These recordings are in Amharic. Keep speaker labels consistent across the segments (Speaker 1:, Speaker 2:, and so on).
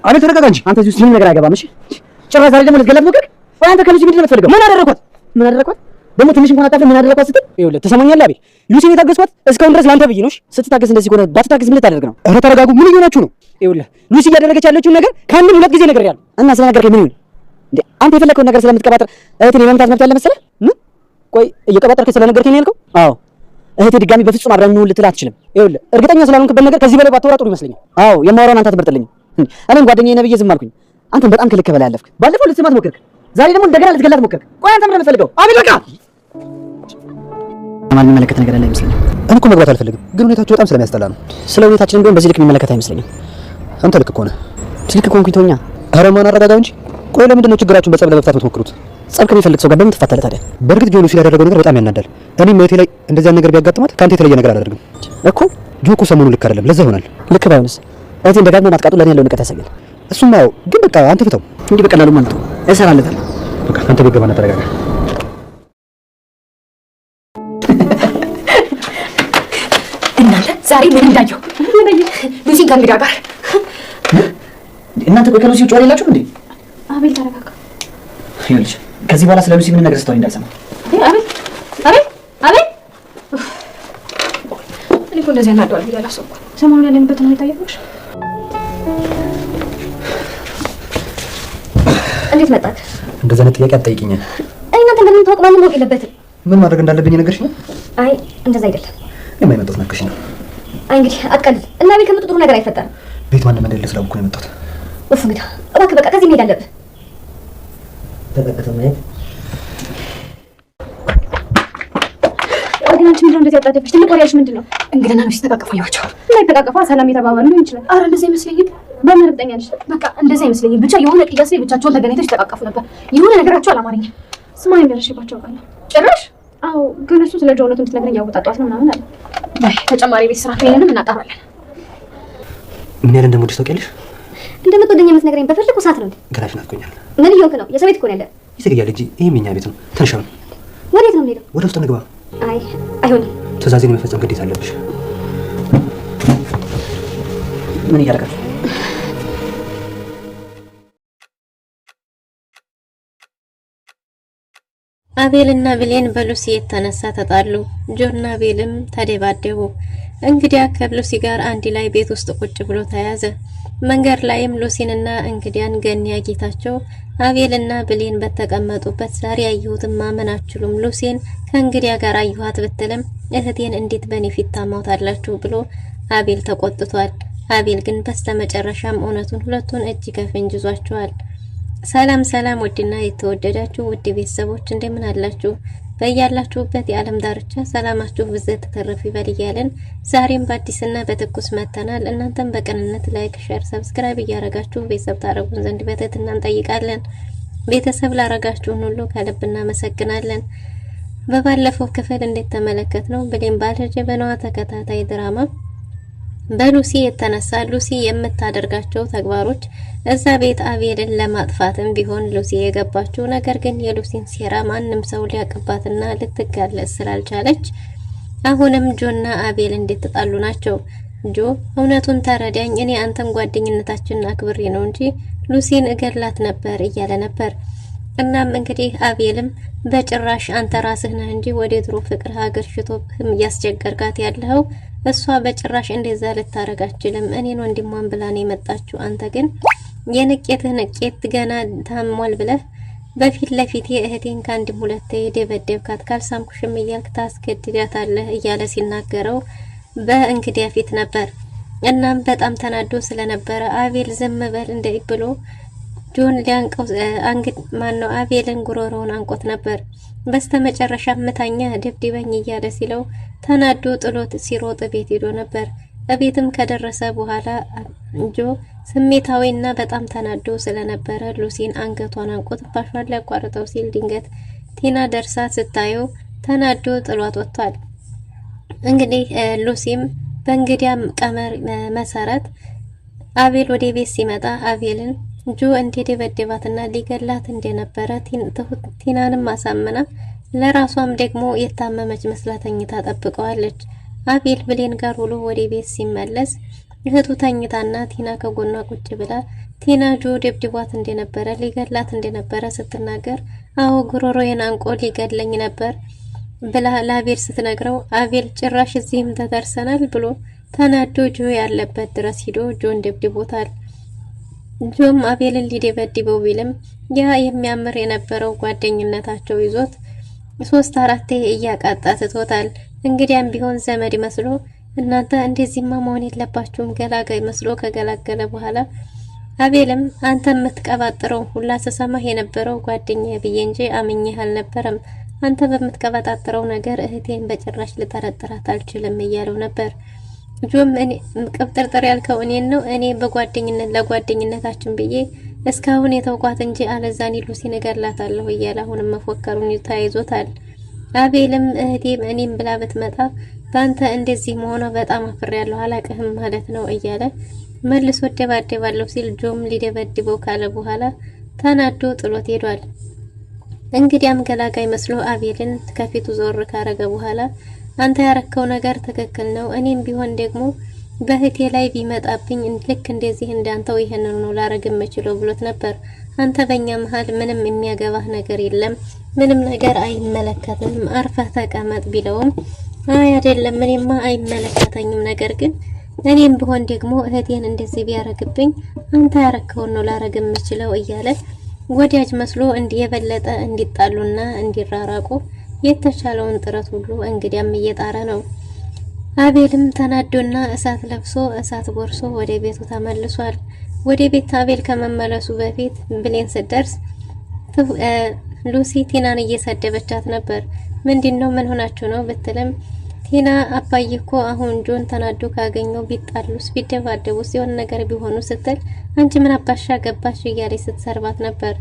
Speaker 1: አቤል ተረጋጋ እንጂ።
Speaker 2: አንተ እዚህ ውስጥ ምንም ነገር አይገባም። እሺ ጭራሽ ዛሬ ደግሞ ልትገላት ሞከርክ? ወይ አንተ ከሉሲ ምንድን ነው የምትፈልገው? ምን አደረኳት? ምን አደረኳት? ደግሞ ትንሽ እንኳን አታፍርም? ምን አደረኳት ስትል ይኸውልህ፣ ትሰማኛለህ አቤል፣ ሉሲን የታገስኳት እስካሁን ድረስ ለአንተ ብዬ ነው። እሺ ስትታገስ እንደዚህ ከሆነ ባትታገስ ምን ልታደርግ ነው?
Speaker 1: ኧረ ተረጋጉ። ምን እየሆናችሁ ነው?
Speaker 2: ይኸውልህ ሉሲ እያደረገች ያለችውን ነገር ከአንድም ሁለት ጊዜ ነግሬሃለሁ። እና ስለነገርከኝ ምን ይሁን እንዴ? አንተ የፈለከውን ነገር ስለምትቀባጥር እህቴን የመምታት መብት ያለ መሰለህ? ምን? ቆይ እየቀባጠርከኝ ስለነገርከኝ ነው ያልከው? አዎ እህቴ ድጋሚ በፍጹም አብረን እንሁን ልትል አትችልም። ይኸውልህ እርግጠኛ ስላልሆንክበት ነገር ከዚህ በላይ ባታወራ ጥሩ ይመስለኛል። አዎ የማወራውን አንተ አትመርጥልኝም። እኔም ጓደኛዬ ነህ ብዬ ዝም አልኩኝ። አንተም በጣም ከልክ በላይ አለፍክ። ባለፈው ልትስማት ሞከርክ፣ ዛሬ ደግሞ እንደገና ልትገላት ሞከርክ። ቆይ አንተ ምንድን ነው የምትፈልገው? አቤል በቃ ማን የሚመለከት ነገር ያለ አይመስለኝም።
Speaker 1: እኔ እኮ መግባት አልፈልግም፣ ግን ሁኔታችሁ በጣም ስለሚያስጠላ ነው።
Speaker 2: ስለ ሁኔታችንም ቢሆን በዚህ ልክ የሚመለከት አይመስለኝም።
Speaker 1: አንተ ልክ እኮ ነህ።
Speaker 2: ልክ ከሆንኩኝ ተወኛ።
Speaker 1: ኧረ ማን አረጋጋው እንጂ። ቆይ ለምንድን ነው ችግራችሁን በጸብ ለመፍታት የምትሞክሩት?
Speaker 2: ጸብ ከሚፈልግ ሰው ጋር በምን ትፋታለህ ታዲያ?
Speaker 1: በእርግጥ ጆ ሉሲ ያደረገው ነገር በጣም ያናዳል። እኔም እህቴ ላይ እንደዚያ ነገር ቢያጋጥማት ከአንተ የተለየ ነገር አላደርግም
Speaker 2: እኮ።
Speaker 1: ጆ እኮ ሰሞኑን ልክ አይደለም፣ ለዛ ይሆናል።
Speaker 2: ልክ ባይሆንስ እህቴን ደጋግሞ ማጥቃቱ ለእኔ ያለው ንቀት ያሳያል።
Speaker 1: እሱማ ያው ግን በቃ አንተ ፍተው።
Speaker 2: እንዲህ በቀላሉ ማለት ነው እሰራለታለሁ።
Speaker 1: በቃ አንተ ቤት ገባና ተረጋጋ።
Speaker 3: እናንተ ዛሬ ምን እንዳየሁ ሉሲን ከእንግዳ ጋር።
Speaker 2: እናንተ ቆይ ከሉሲ ውጭ ወሬ የላችሁም እንዴ?
Speaker 4: አቤል ተረጋጋ።
Speaker 2: ይኸውልሽ ከዚህ በኋላ ስለ ሉሲ ምንም ነገር ስታወሪ እንዳልሰማ።
Speaker 4: አቤል አቤል አቤል፣ እኔ እኮ እንደዚህ ያናደዋል ብዬ አላሰብኩም። ሰሞኑን ያለንበትን ሁኔታ እያወቅሽ
Speaker 3: እንዴት መጣክ?
Speaker 1: እንደዚህ አይነት ጥያቄ አትጠይቂኝ።
Speaker 3: እኔ እናንተ እንደምንታወቅ ማንም ማወቅ የለበትም።
Speaker 1: ምን ማድረግ እንዳለብኝ ነገርሽ ነው።
Speaker 3: አይ እንደዛ አይደለም።
Speaker 1: እኔማ የመጣሁት ናፍቀሽኝ ነው።
Speaker 3: አይ እንግዲህ አትቀልድ እና አቤል ከመጡ ጥሩ ነገር አይፈጠርም።
Speaker 1: ቤት ማንም እንደሌለ ስላወኩ ነው የመጣሁት።
Speaker 3: ኡፍ እንግዳ እባክህ በቃ ከዚህ መሄድ አለብህ።
Speaker 2: ተጠቅተው ማየት
Speaker 4: ቆይ ግን አንቺ ምንድን ነው እንደዚህ ያጣደፈሽ? ትልቅ ወሬ ያልሽ ምንድን ነው?
Speaker 3: እንግዳና ሉሲ ተቃቀፉ አየኋቸው።
Speaker 4: እና ይተቃቀፋ ሰላም የተባባሉ ሊሆን ይችላል። አረ እንደዛ አይመስለኝም። በምን እርግጠኛ ነሽ? በቃ እንደዛ አይመስለኝም። ብቻ የሆነ ቅያስ ላይ ብቻቸውን ተገናኝተው ይተቃቀፉ ነበር። የሆነ ነገራቸው አላማረኝም። ስማ የሚያረሽባቸው ቃል ጭራሽ። አዎ ግን እሱ ስለ ጆ እውነቱን እንድትነግረኝ ያወጣጧት ነው ምናምን አለ። በይ ተጨማሪ ቤት ስራ ይሄንንም እናጣራለን።
Speaker 1: ምን ያህል እንደምወድሽ ታውቂያለሽ?
Speaker 3: እንደምትወደኝ የምትነግረኝ በፈለኩ ሰዓት ነው እንዴ?
Speaker 1: ገላሽ ናፍቆኛል።
Speaker 3: ምን እየሆንክ ነው? የሰው ቤት እኮ ነው ያለ።
Speaker 1: ይዘገያል እንጂ ይሄም የኛ ቤት ነው። ተነሽ አሁን።
Speaker 3: ወዴት ነው የምንሄደው?
Speaker 1: ወደ ውስጥ እንግባ።
Speaker 3: አይ አይሆንም።
Speaker 1: ትዕዛዜን የመፈጸም ግዴታ አለብሽ።
Speaker 2: ምን እያደረጋችሁ?
Speaker 5: አቤልና ብሌን በሉሲ የተነሳ ተጣሉ። ጆና አቤልም ተደባደቡ። እንግዲያ ከሉሲ ጋር አንድ ላይ ቤት ውስጥ ቁጭ ብሎ ተያዘ። መንገድ ላይም ሉሲንና እንግዲያን ገኒ አግኝታቸው አቤልና ብሌን በተቀመጡበት ዛሬ ያየሁትን ማመን አትችሉም፣ ሉሲን ከእንግዲያ ጋር አየኋት ብትልም እህቴን እንዴት በእኔ ፊት ታማውታላችሁ ብሎ አቤል ተቆጥቷል። አቤል ግን በስተመጨረሻም እውነቱን ሁለቱን እጅ ከፍንጅ ይዟቸዋል። ሰላም ሰላም፣ ውድና የተወደዳችሁ ውድ ቤተሰቦች እንደምን አላችሁ? በያላችሁበት የዓለም ዳርቻ ሰላማችሁ ብዝት ትርፍ ይበል እያልን ዛሬም በአዲስና በትኩስ መጥተናል። እናንተም በቅንነት like፣ share፣ subscribe እያረጋችሁ ቤተሰብ ታረጉን ዘንድ በትህትና እንጠይቃለን። ቤተሰብ ላረጋችሁን ሁሉ ከልብ እናመሰግናለን። በባለፈው ክፍል እንደተመለከትነው ብሌን ባለጀበናዋ ተከታታይ ድራማ በሉሲ የተነሳ ሉሲ የምታደርጋቸው ተግባሮች እዛ ቤት አቤልን ለማጥፋትም ቢሆን ሉሲ የገባችው፣ ነገር ግን የሉሲን ሴራ ማንም ሰው ሊያቅባትና ልትጋለጽ ስላልቻለች አሁንም ጆና አቤል እንደተጣሉ ናቸው። ጆ እውነቱን ተረዳኝ፣ እኔ አንተን ጓደኝነታችንን አክብሬ ነው እንጂ ሉሲን እገላት ነበር እያለ ነበር። እናም እንግዲህ አቤልም በጭራሽ አንተ ራስህ ነህ እንጂ ወደ ድሮ ፍቅር ሀገር ሽቶብህም እያስቸገርካት ያለኸው እሷ በጭራሽ እንደዛ ልታረግ አትችልም። እኔን ወንድሟን ብላ ነው የመጣችው። አንተ ግን የንቄትህ ንቄት ገና ታሟል ብለህ በፊት ለፊቴ እህቴን ከአንድም ሁለቴ ደበደብካት፣ ካልሳምኩሽም እያልክ ታስገድዳታለህ እያለ ሲናገረው በእንግዲያ ፊት ነበር። እናም በጣም ተናዶ ስለነበረ አቤል ዝም በል እንደ ብሎ ጆን ሊያንቀው አንግድ ማን ነው አቤልን ጉሮሮውን አንቆት ነበር። በስተመጨረሻ ምታኛ ደብድበኝ እያለ ሲለው ተናዶ ጥሎት ሲሮጥ ቤት ሄዶ ነበር። እቤትም ከደረሰ በኋላ ጆ ስሜታዊና በጣም ተናዶ ስለነበረ ሉሲን አንገቷን አንቆ ትንፋሿን ሊያቋርጠው ሲል ድንገት ቲና ደርሳ ስታየው ተናዶ ጥሏት ወጥቷል። እንግዲህ ሉሲም በእንግዲያ ቀመር መሰረት አቤል ወደ ቤት ሲመጣ አቤልን ጆ እንደደበደባትና ሊገላት እንደነበረ ቲናንም አሳምና ለራሷም ደግሞ የታመመች መስላ ተኝታ ጠብቀዋለች። አቤል ብሌን ጋር ውሎ ወደ ቤት ሲመለስ እህቱ ተኝታና ቲና ከጎኗ ቁጭ ብላ ቲና ጆ ደብድቧት እንደነበረ ሊገላት እንደነበረ ስትናገር አዎ ጉሮሮዬን አንቆ ሊገድለኝ ነበር ብላ ለአቤል ስትነግረው አቤል ጭራሽ እዚህም ተደርሰናል ብሎ ተናዶ ጆ ያለበት ድረስ ሂዶ ጆን ደብድቦታል። ጆም አቤልን ሊደበድበው ቢልም ያ የሚያምር የነበረው ጓደኝነታቸው ይዞት ሶስት አራቴ እያቃጣ ትቶታል። እንግዲያም ቢሆን ዘመድ መስሎ እናንተ እንደዚህማ መሆን የለባችሁም ገላጋይ መስሎ ከገላገለ በኋላ አቤልም አንተ የምትቀባጥረው ሁላ ስሰማህ የነበረው ጓደኛ ብዬ እንጂ አምኜህ አልነበረም። አንተ በምትቀባጣጥረው ነገር እህቴን በጭራሽ ልጠረጥራት አልችልም እያለው ነበር። ጆም እኔ ቅብጥርጥር ያልከው እኔን ነው። እኔ በጓደኝነት ለጓደኝነታችን ብዬ እስካሁን የተውኳት እንጂ አለዛኒ ሉሲን እገድላታለሁ እያለ አሁንም መፎከሩን ተያይዞታል። አቤልም እህቴም እኔም ብላ ብትመጣ በአንተ እንደዚህ መሆኗ በጣም አፍሬያለሁ፣ አላቅህም ማለት ነው እያለ መልሶ ደባደባለሁ ሲል ጆም ሊደበድበው ካለ በኋላ ተናዶ ጥሎት ሄዷል። እንግዲያም ገላጋይ መስሎ አቤልን ከፊቱ ዞር ካረገ በኋላ አንተ ያረከው ነገር ትክክል ነው፣ እኔም ቢሆን ደግሞ በእህቴ ላይ ቢመጣብኝ ልክ እንደዚህ እንዳንተው ይሄንን ነው ላረግ የምችለው ብሎት ነበር። አንተ በእኛ መሀል ምንም የሚያገባህ ነገር የለም፣ ምንም ነገር አይመለከትም፣ አርፈህ ተቀመጥ ቢለውም አይ አይደለም፣ እኔማ አይመለከተኝም፣ ነገር ግን እኔም ብሆን ደግሞ እህቴን እንደዚህ ቢያረግብኝ አንተ ያረከውን ነው ላረግ የምችለው እያለ ወዳጅ መስሎ የበለጠ እንዲጣሉና እንዲራራቁ የተቻለውን ጥረት ሁሉ እንግዲያም እየጣረ ነው። አቤልም ተናዶና እሳት ለብሶ እሳት ጎርሶ ወደ ቤቱ ተመልሷል። ወደ ቤት አቤል ከመመለሱ በፊት ብሌን ስትደርስ ሉሲ ቲናን እየሰደበቻት ነበር። ምንድን ነው ምን ሆናችሁ ነው ብትልም ቲና አባዬ እኮ አሁን ጆን ተናዶ ካገኘው ቢጣሉስ ቢደባደቡስ የሆነ ነገር ቢሆኑ ስትል አንቺ ምን አባሻ ገባሽ እያለች ስትሰርባት ነበር።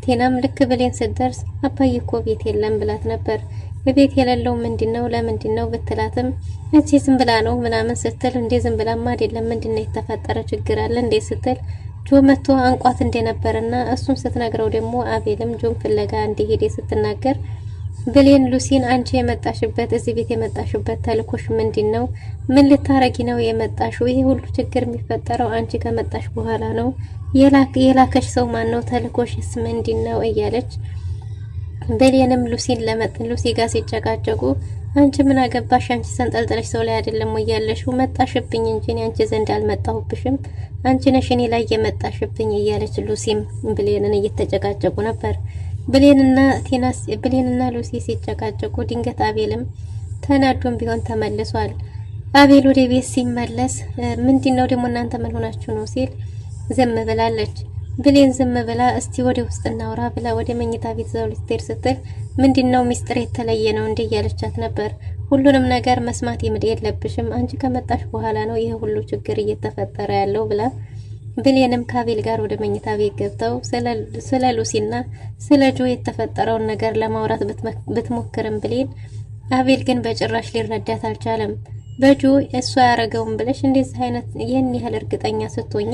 Speaker 5: ቲናም ልክ ብሌን ስትደርስ አባዬ እኮ ቤት የለም ብላት ነበር። ቤት የሌለው ምንድነው ለምንድነው ብትላትም እቺ ዝም ብላ ነው ምናምን ስትል እንዴ ዝም ብላማ አይደለም ምንድነው የተፈጠረ ችግር አለ እንዴ ስትል ጆ መጥቶ አንቋት እንደነበረና እሱን ስትነግረው ደግሞ አቤልም ጆን ፍለጋ እንደሄደ ስትናገር ብሌን ሉሲን አንቺ የመጣሽበት እዚህ ቤት የመጣሽበት ተልኮሽ ምንድን ነው? ምን ልታረጊ ነው የመጣሽው? ይሄ ሁሉ ችግር የሚፈጠረው አንቺ ከመጣሽ በኋላ ነው። የላከሽ ሰው ማን ነው? ተልኮሽስ ምንድን ነው? እያለች ብሌንም ሉሲን ለመጥን ሉሲ ጋር ሲጨቃጨቁ አንቺ ምን አገባሽ? አንቺ ሰንጠልጥለሽ ሰው ላይ አይደለም ወይ ያለሽው? መጣሽብኝ እንጂ እኔ አንቺ ዘንድ አልመጣሁብሽም። አንቺ ነሽ እኔ ላይ የመጣሽብኝ እያለች ሉሲም ብሌንን እየተጨቃጨቁ ነበር። ብሌንና ቲናስ ብሌንና ሉሲ ሲጨቃጨቁ ድንገት አቤልም ተናዶም ቢሆን ተመልሷል። አቤል ወደ ቤት ሲመለስ ምንድነው ደግሞ እናንተ ምን ሆናችሁ ነው ሲል ዝም ብላለች። ብሌን ዝም ብላ እስቲ ወደ ውስጥ እናውራ ብላ ወደ መኝታ ቤት ዘው ልትሄድ ስትል ምንድነው ሚስጥር የተለየ ነው እንዴ እያለቻት ነበር። ሁሉንም ነገር መስማት የምድ የለብሽም አንቺ ከመጣሽ በኋላ ነው ይህ ሁሉ ችግር እየተፈጠረ ያለው ብላ ብሌንም ካቤል ጋር ወደ መኝታ ቤት ገብተው ስለ ሉሲና ስለ ጆ የተፈጠረውን ነገር ለማውራት ብትሞክርም ብሌን አቤል ግን በጭራሽ ሊረዳት አልቻለም። በጆ እሷ ያረገውን ብለሽ እንደዚህ አይነት ይህን ያህል እርግጠኛ ስትሆኚ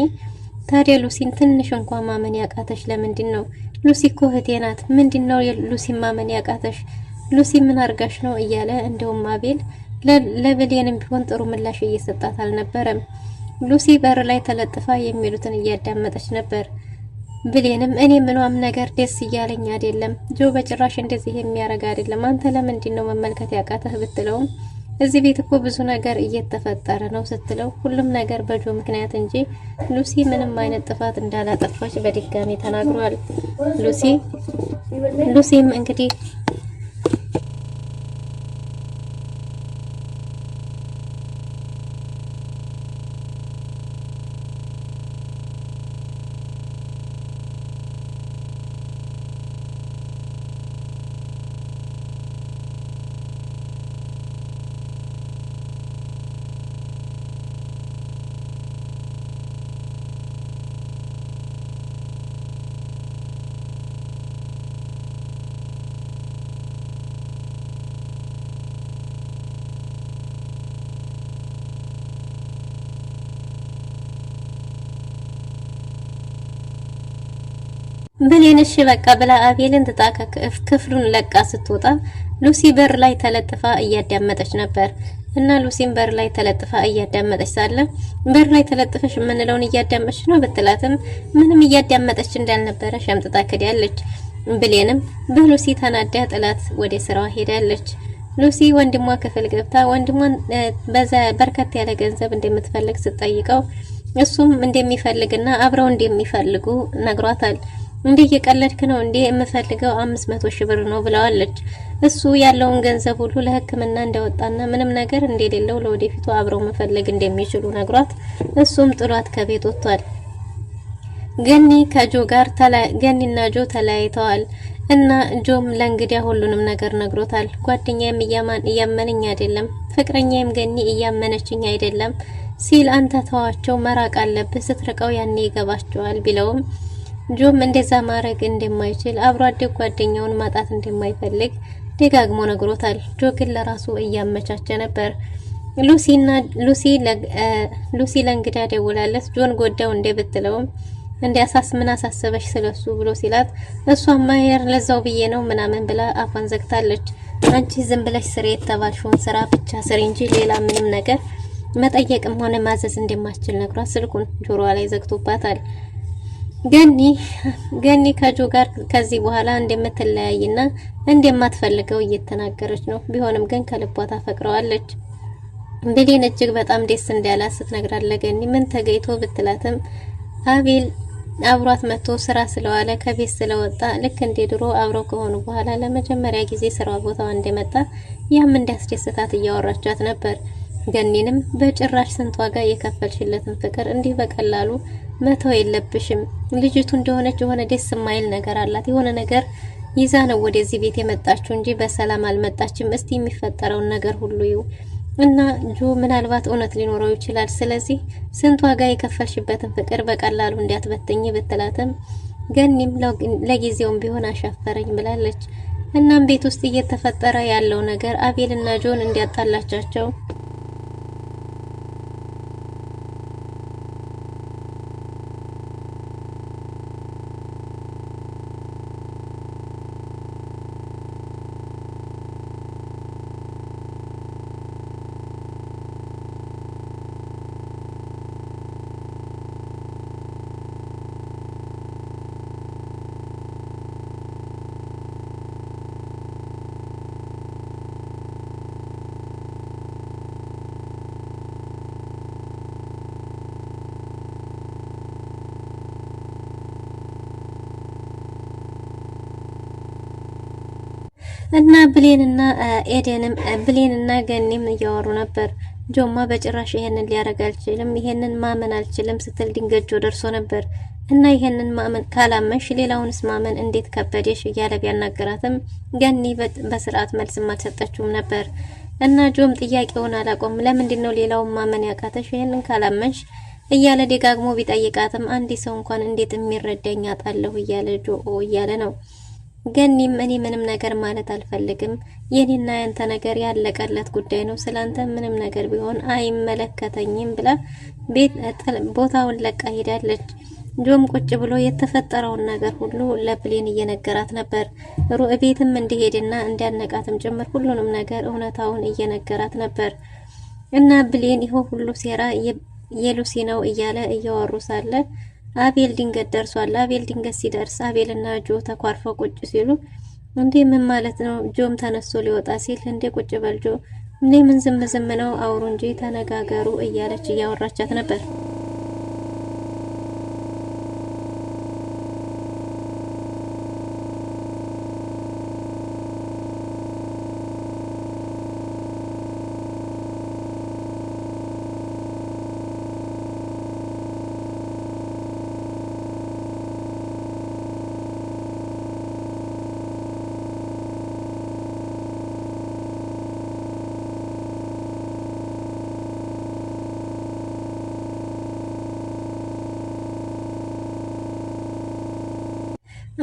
Speaker 5: ታዲያ ሉሲን ትንሽ እንኳን ማመን ያቃተሽ ለምንድን ነው? ሉሲ እኮ እህቴ ናት። ምንድን ነው ሉሲን ማመን ያቃተሽ? ሉሲ ምን አርጋሽ ነው እያለ እንደውም አቤል ለብሌንም ቢሆን ጥሩ ምላሽ እየሰጣት አልነበረም። ሉሲ በር ላይ ተለጥፋ የሚሉትን እያዳመጠች ነበር። ብሌንም እኔ ምኗም ነገር ደስ እያለኝ አይደለም፣ ጆ በጭራሽ እንደዚህ የሚያደርግ አይደለም። አንተ ለምንድን ነው መመልከት ያቃተህ ብትለውም እዚህ ቤት እኮ ብዙ ነገር እየተፈጠረ ነው ስትለው ሁሉም ነገር በጆ ምክንያት እንጂ ሉሲ ምንም አይነት ጥፋት እንዳላጠፋች በድጋሚ ተናግሯል። ሉሲ ሉሲም እንግዲህ ብሌን እሺ በቃ ብላ አቤልን ትታ ክፍሉን ለቃ ስትወጣ ሉሲ በር ላይ ተለጥፋ እያዳመጠች ነበር። እና ሉሲም በር ላይ ተለጥፋ እያዳመጠች ሳለ በር ላይ ተለጥፈሽ የምንለውን እያዳመጥሽ ነው ብትላትም ምንም እያዳመጠች እንዳልነበረ ሸምጥጣ ክዳለች። ብሌንም በሉሲ ተናዳ ጥላት ወደ ስራዋ ሄዳለች። ሉሲ ወንድሟ ክፍል ገብታ ወንድሟን በዛ በርከት ያለ ገንዘብ እንደምትፈልግ ስትጠይቀው እሱም እንደሚፈልግና አብረው እንደሚፈልጉ ነግሯታል። እንዴ እየቀለድክ ነው እንዴ? የምፈልገው 500,000 ብር ነው ብለዋለች። እሱ ያለውን ገንዘብ ሁሉ ለሕክምና እንዳወጣና ምንም ነገር እንደሌለው ለወደፊቱ አብረው መፈለግ እንደሚችሉ ነግሯት እሱም ጥሏት ከቤት ወጥቷል። ገኒ ከጆ ጋር ገኒና ጆ ተለያይተዋል እና ጆም ለእንግዲያ ሁሉንም ነገር ነግሮታል። ጓደኛዬም እያመነኝ አይደለም፣ ፍቅረኛዬም ገኒ እያመነችኝ አይደለም ሲል አንተ ተዋቸው፣ መራቅ አለብህ፣ ስትርቀው ያኔ ይገባቸዋል ቢለውም ጆም እንደዛ ማድረግ እንደማይችል አብሮ አደግ ጓደኛውን ማጣት እንደማይፈልግ ደጋግሞ ነግሮታል። ጆ ግን ለራሱ እያመቻቸ ነበር። ሉሲና ሉሲ ሉሲ ለእንግዳ ደውላለት ጆን ጎዳው እንደ ብትለውም እንደ አሳስ ምን አሳሰበሽ ስለሱ ብሎ ሲላት እሷማ የር ለዛው ብዬ ነው ምናምን ብላ አፏን ዘግታለች። አንቺ ዝም ብለሽ ስሪ የተባልሽውን ስራ ብቻ ስሪ እንጂ ሌላ ምንም ነገር መጠየቅም ሆነ ማዘዝ እንደማትችል ነግሯት ስልኩን ጆሮዋ ላይ ዘግቶባታል። ገኒ ገኒ ከጆ ጋር ከዚህ በኋላ እንደምትለያይና እንደማትፈልገው እየተናገረች ነው። ቢሆንም ግን ከልቧ ታፈቅረዋለች። ብሌን እጅግ በጣም ደስ እንዳላት ስትነግራት ለገኒ ምን ተገይቶ ብትላትም አቤል አብሯት መጥቶ ስራ ስለዋለ ከቤት ስለወጣ ልክ እንደ ድሮ አብረው ከሆኑ በኋላ ለመጀመሪያ ጊዜ ስራ ቦታዋ እንደመጣ ያም እንዳስደስታት እያወራቻት ነበር። ገኒንም በጭራሽ ስንት ዋጋ የከፈልሽለትን ፍቅር እንዲህ በቀላሉ መተው የለብሽም። ልጅቱ እንደሆነች የሆነ ደስ የማይል ነገር አላት። የሆነ ነገር ይዛ ነው ወደዚህ ቤት የመጣችው እንጂ በሰላም አልመጣችም። እስቲ የሚፈጠረውን ነገር ሁሉ ይው እና ጆ ምናልባት እውነት ሊኖረው ይችላል። ስለዚህ ስንት ዋጋ የከፈልሽበትን ፍቅር በቀላሉ እንዲያትበትኝ ብትላትም ገኒም ለጊዜውም ቢሆን አሻፈረኝ ብላለች። እናም ቤት ውስጥ እየተፈጠረ ያለው ነገር አቤልና ጆን እንዲያጣላቻቸው እና ብሌንና ኤደንም ብሌንና ገኒም እያወሩ ነበር። ጆማ በጭራሽ ይሄንን ሊያደርግ አልችልም፣ ይሄንን ማመን አልችልም ስትል ድንገት ጆ ደርሶ ነበር። እና ይሄንን ማመን ካላመንሽ ሌላውንስ ማመን እንዴት ከበደሽ እያለ ቢያናገራትም ገኒ በስርዓት መልስም አልሰጠችውም ነበር። እና ጆም ጥያቄውን አላቆም። ለምንድን ነው ሌላውን ማመን ያቃተሽ? ይሄንን ካላመንሽ እያለ ደጋግሞ ቢጠይቃትም አንድ ሰው እንኳን እንዴት የሚረዳኝ አጣለሁ እያለ ጆ እያለ ነው። ገኒም እኔ ምንም ነገር ማለት አልፈልግም፣ የኔና ያንተ ነገር ያለቀለት ጉዳይ ነው፣ ስላንተ ምንም ነገር ቢሆን አይመለከተኝም ብላ ቤት ቦታውን ለቃ ሄዳለች። ጆም ቁጭ ብሎ የተፈጠረውን ነገር ሁሉ ለብሌን እየነገራት ነበር። ቤትም እንዲሄድና እንዲያነቃትም ጭምር ሁሉንም ነገር እውነታውን እየነገራት ነበር። እና ብሌን ይኸው ሁሉ ሴራ የሉሲ ነው እያለ እያወሩ ሳለ አቤል ድንገት ደርሷል። አቤል ድንገት ሲደርስ አቤልና ጆ ተኳርፈው ቁጭ ሲሉ እንዴ ምን ማለት ነው? ጆም ተነስቶ ሊወጣ ሲል እንዴ ቁጭ በል ጆ፣ እንዴ ምን ዝም ዝም ነው? አውሩ እንጂ ተነጋገሩ እያለች እያወራቻት ነበር።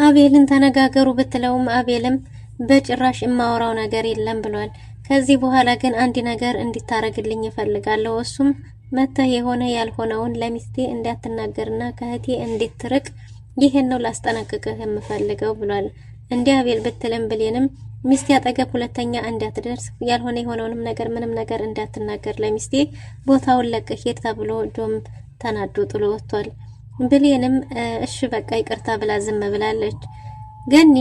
Speaker 5: አቤልን ተነጋገሩ ብትለውም አቤልም በጭራሽ የማወራው ነገር የለም ብሏል። ከዚህ በኋላ ግን አንድ ነገር እንዲታረግልኝ እፈልጋለሁ። እሱም መተህ የሆነ ያልሆነውን ለሚስቴ እንዳትናገርና ከእህቴ እንድትርቅ ይህን ነው ላስጠነቅቅህ የምፈልገው ብሏል። እንዲህ አቤል ብትልም ብሌንም ሚስቴ አጠገብ ሁለተኛ እንዳትደርስ፣ ያልሆነ የሆነውንም ነገር ምንም ነገር እንዳትናገር ለሚስቴ፣ ቦታውን ለቀህ ሂድ ተብሎ ጆም ተናዶ ጥሎ ወጥቷል። ብሌንም እሺ በቃ ይቅርታ ብላ ዝም ብላለች። ገኒ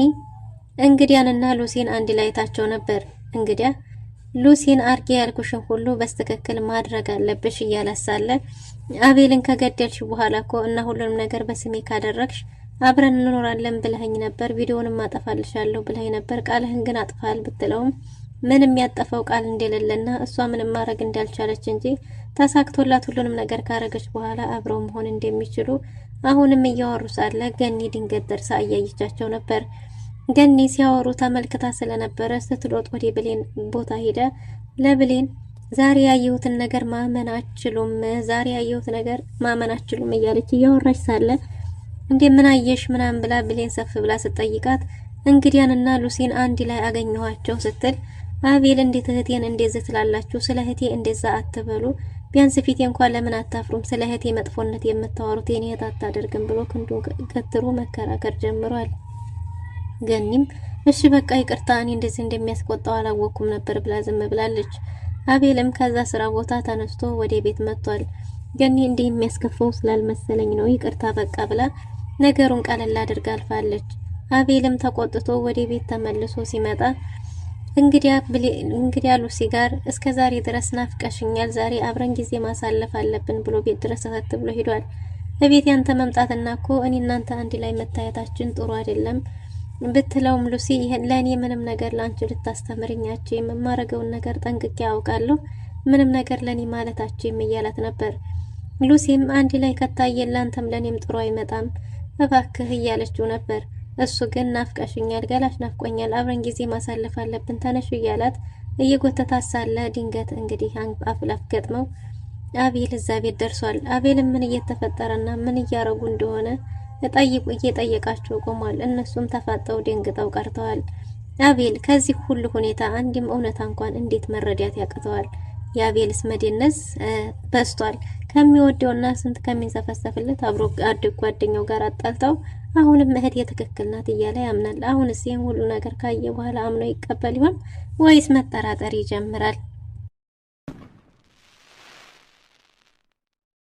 Speaker 5: እንግዲያንና ሉሲን አንድ ላይ ታቸው ነበር። እንግዲያ ሉሲን አርጌ ያልኩሽን ሁሉ በስትክክል ማድረግ አለብሽ እያላሳለ አቤልን ከገደልሽ በኋላ እኮ እና ሁሉንም ነገር በስሜ ካደረግሽ አብረን እንኖራለን ብለኸኝ ነበር፣ ቪዲዮንም አጠፋልሻለሁ ብለኸኝ ነበር፣ ቃልህን ግን አጥፋል ብትለውም ምንም ያጠፈው ቃል እንደሌለና እሷ ምንም ማድረግ እንዳልቻለች እንጂ ተሳክቶላት ሁሉንም ነገር ካረገች በኋላ አብረው መሆን እንደሚችሉ አሁንም እያወሩ ሳለ ገኒ ድንገት ደርሳ እያየቻቸው ነበር። ገኒ ሲያወሩ ተመልክታ ስለነበረ ስትሮጥ ወደ ብሌን ቦታ ሄደ። ለብሌን ዛሬ ያየሁትን ነገር ማመን አችሉም፣ ዛሬ ያየሁት ነገር ማመን አችሉም እያለች እያወራች ሳለ እንዴ ምን አየሽ ምናምን ብላ ብሌን ሰፍ ብላ ስትጠይቃት እንግዲያንና ሉሲን አንድ ላይ አገኘኋቸው ስትል አቤል እንዴት እህቴን እንደዚህ ትላላችሁ? ስለ እህቴ እንደዛ አትበሉ። ቢያንስ ፊቴ እንኳን ለምን አታፍሩም? ስለ እህቴ መጥፎነት የምታወሩት የኔ እህት አታደርግም ብሎ ክንዱን ገትሮ መከራከር ጀምሯል። ገኒም እሺ በቃ ይቅርታ፣ እኔ እንደዚህ እንደሚያስቆጣው አላወቅኩም ነበር ብላ ዝም ብላለች። አቤልም ከዛ ስራ ቦታ ተነስቶ ወደ ቤት መጥቷል። ገኒ እንዲህ የሚያስከፋው ስላልመሰለኝ ነው ይቅርታ በቃ ብላ ነገሩን ቀለል አድርጋ አልፋለች። አቤልም ተቆጥቶ ወደ ቤት ተመልሶ ሲመጣ እንግዲያ ሉሲ ጋር እስከ ዛሬ ድረስ ናፍቀሽኛል፣ ዛሬ አብረን ጊዜ ማሳለፍ አለብን ብሎ ቤት ድረስ ተከት ብሎ ሄዷል። እቤት ያንተ መምጣትና እኮ እኔ እናንተ አንድ ላይ መታየታችን ጥሩ አይደለም ብትለውም ሉሲ ለእኔ ምንም ነገር ለአንቺ ልታስተምርኛቸው የምማረገውን ነገር ጠንቅቄ ያውቃለሁ፣ ምንም ነገር ለእኔ ማለታቸው እያላት ነበር። ሉሲም አንድ ላይ ከታየን ላንተም ለእኔም ጥሩ አይመጣም እባክህ እያለችው ነበር። እሱ ግን ናፍቀሽኛል፣ ገላሽ ናፍቆኛል፣ አብረን ጊዜ ማሳለፍ አለብን፣ ተነሽ እያላት እየጎተታት ሳለ ድንገት እንግዲህ አፍ ላፍ ገጥመው አቤል እዛ ቤት ደርሷል። አቤልም ምን እየተፈጠረና ምን እያረጉ እንደሆነ ጠይቁ እየጠየቃቸው ቆሟል። እነሱም ተፋጠው ደንግጠው ቀርተዋል። አቤል ከዚህ ሁሉ ሁኔታ አንድም እውነታ እንኳን እንዴት መረዳት ያቅተዋል? የአቤልስ መደነዝ በዝቷል። ከሚወደውና ስንት ከሚንሰፈሰፍለት አብሮ አደግ ጓደኛው ጋር አጣልተው አሁንም እህቴ ትክክል ናት እያለ ያምናል። አሁንስ ይህን ሁሉ ነገር ካየ በኋላ አምኖ ይቀበል ይሆን ወይስ መጠራጠር ይጀምራል?